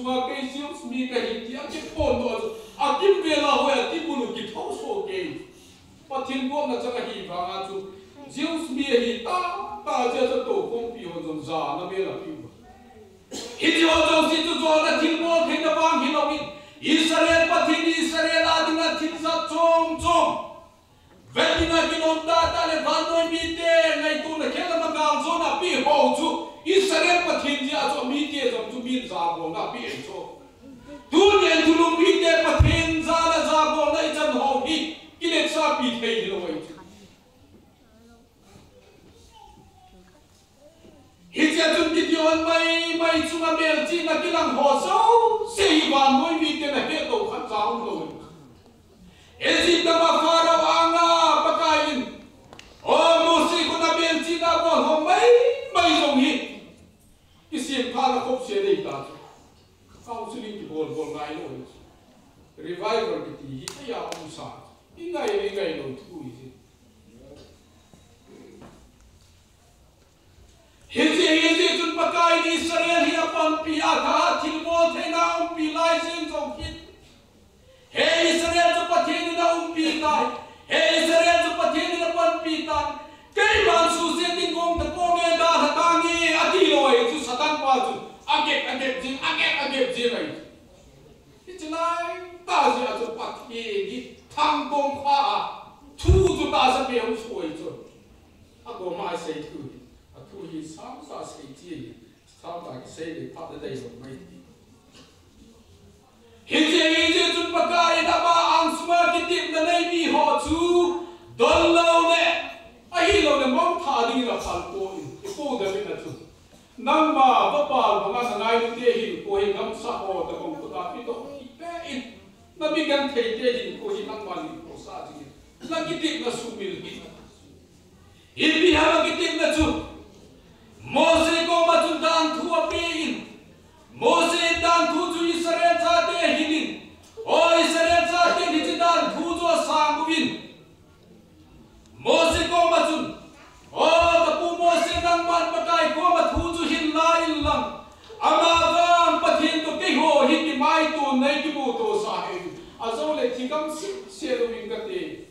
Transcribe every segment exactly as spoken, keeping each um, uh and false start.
Sunga kei Jews mi kahi ti akiphondoh chu, akimvel a hoi a tibulu kitho soh kei. Pathen gopna chang ahi vanga chu, Jews mi ahi tah tah jeh a chu toukhompi hon jong jana mel apiu. Hiti ho jouse chu jona thilbol theina vang hilou in, Israel Pathen in Israel a dinga thil jat chom chom, vet dinga kilom tah tah le vannoi mite ngaitona khel lama galjona apeh ho chu, Israel Pathen jeh a chu amite jong chu min jabolna apeh chu. Tunin thulhun mite Pathen jal a jabolna ichan ho hi, kiletsapi thei hilou ahi chu. Hichea chun Gideon maimai chunga melchihna kilang ho jouse hi vannoi miten ahetdoh khat cha umlou. Egypt gama Pharaoh anga Pakai in, o Mose koma melchihna bol ho maimai jong hi, kisempha la khopse dei ta chu. Counseling kibol bol ngailou. Revival kiti hi aya umsa. Ingai, ingailou thu hi. Hiche, hiche chun Pakai in Israel hi apanpi a, atha thilbol theina umpi lai jeng jong kit. He Israel chu Pathen in aumpi tai. He Israel chu Pathen in apanpi tai. Keiman suse ding gong ta ponge dalha tange atilou ahi chu Satan pa chu. Agep, agep jing, agep, agep jing ahi. Hiche laitah jeh a chu Pathen hi thangtom kha a, thu chu tahsa pe hung soi chu. Akoma asei thu hi, athu hi samtah sei chi hi, samtah kisei le phat le dei lo mai ti. Hiche, hiche chun Pakai in ama angsunga kitepna nei mi ho chu donlou le, ahilou le mangthah dingin aphal poi, ipu David a chu. Nangma vapal banga nangailute hinkho hi gamsa ho tobang khuta pehdoh hih peh in, nami gentheite hinkho hi nangman hinkho sah jingin, nakitepna sumil hih. Ipi ham akitepna chu? Mose koma chun danthu apen, Mose in danthu chu Israel chate hilin, o Israel chate hiche danthu chu asang uvin. Mose koma chun, o kapu Mose, nangman Pakai koma thu chu hil la inlang, ama vang Pathen toh keiho hi kimaito nei kimuto sa hih in, ajole thi gamset set uvin kate,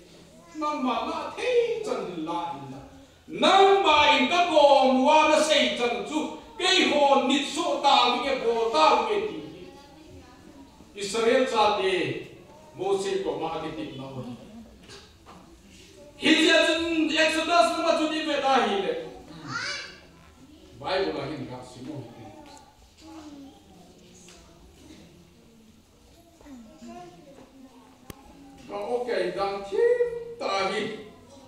nangman nathei chan hil la inlang, nangma in kagom uva nasei chan chu keihon nit soh tauvinge, bol tauvinge ti hi Israel chate Mose koma akitepna u ahi. Hichea chun Exodus lama chun ivet ahile, Bible a hin gasim u hite. Ka okay dang thim tah hi.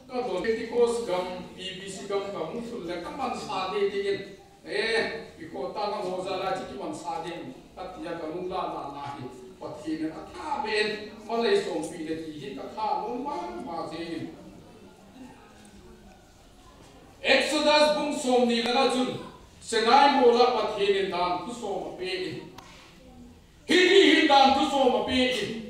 Kadon Pentecost gam, P B C gam kahung lhun le kamansa deh deh in. Eh, ikho tah a ho jal a chu kimansa ding, katia kalung lala nahi. Pathen in atha beh in malei sompi le ti hi katha lom mama jengin. Exodus bung somni lana chun, Sinai mola Pathen in danthu som apen. Hiti hin danthu som apen.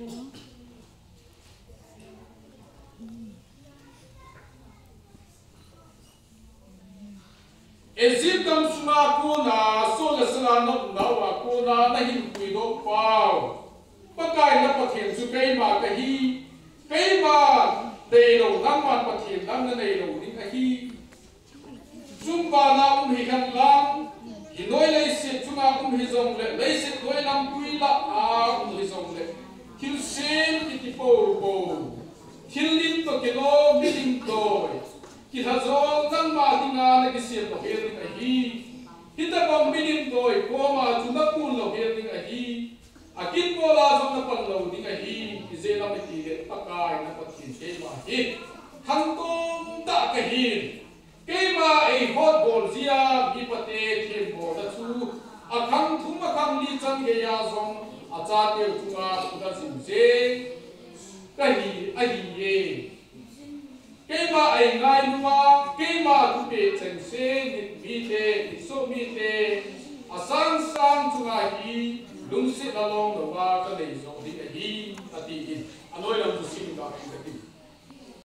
Egypt gam sunga kona, sol le sala naumnauva kona nahin puidoh pau Pakai na Pathen chu keima kahi. Keima neilou, nangman Pathen dang naneilou ding ahi. Chungvana um hihen lang, hinoi leiset chunga um hijongle, leiset noi lam twi lah a um hijongle, thilsem kiti poupou, thillim toh kilom milim doi, kilhajol nangma dinga nakisem louhel ding ahi. Hitobang milim doi koma chu nakun louhel ding ahi. Akinbola jong napan lou ding ahi. Ijeh inem itile Pakai na Pathen keima hi khangtou tah kahin. Keima eihotbol jeh a mipate thembolna chu akhang thum akhang li chan geiya jong achateu chunga phuna jing jeng kahi ahiye. Keima eingailu a, keima thupeh chengse, nit mite, nitsoh mite, asang sang chunga hi lungsetna long louva kanei joh ding ahi, atin. Anoi